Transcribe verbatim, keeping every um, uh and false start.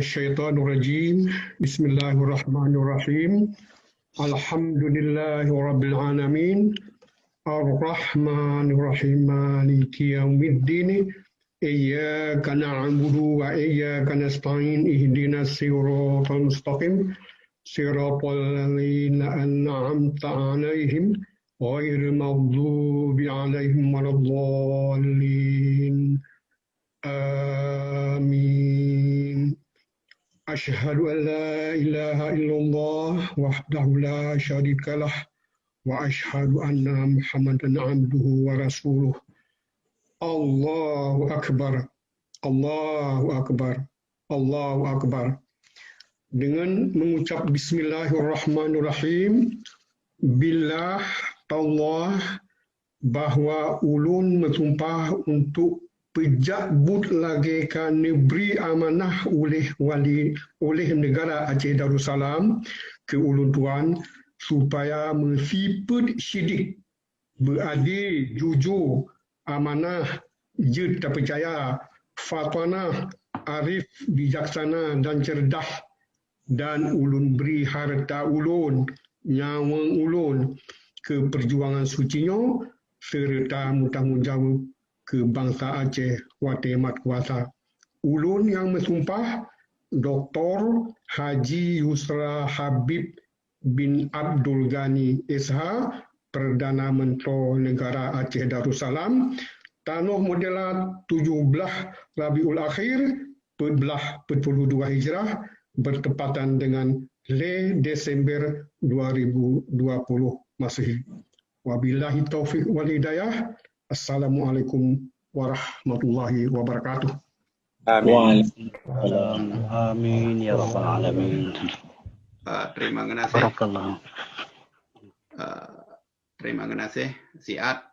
الشيطان الرجيم. بسم الله الرحمن الرحيم. الحمد لله رب العالمين. الرحمن الرحيم. مالك يوم الدين. إياك نعبد وإياك نستعين. اهدنا الصراط المستقيم. صراط الذين أنعمت عليهم غير المغضوب عليهم ولا الضالين. آمين. أشهد أن لا إله إلا الله وحده لا شريك له، وأشهد أن محمدا عبده ورسوله. الله أكبر. الله أكبر. الله أكبر. Dengan mengucap bismillahirrahmanirrahim, billah, tallah, bahwa ulôn meusumpah untuk peujak buet lagée ka neubri amanah uléh wali, uléh neugara Aceh Darussalam keu ulôn tuan, supaya meusifeuet sidek, beuadé, jujur, amanah, jeuet tapeucaya, fatanah, arif, bijaksana dan ceurdah, dan ulôn bri hareuta ulôn, nyawöng ulôn keu peujuangan suci nyoe, seureuta meutanggong jaweueb keu bansa Aceh watée mat kuasa. Ulôn nyang meusumpah, Doktor Haji Yusra Habib bin Abdul Ghani, S H, Perdana Menteri Negara Aceh Darussalam, tanoh meudela tujoh blaih Rabiul Akhir, peuet blaih peuet puluh dua Hijrah, bertepatan dengan lhée Desember dua ribu dua puluh Masehi. Wabillahi taufiq wal hidayah. Assalamualaikum warahmatullahi wabarakatuh. Amin. Waalaikumsalam. Amin ya rabbal alamin. Ah, terima kasih. Barakallah. Ah, terima kasih siat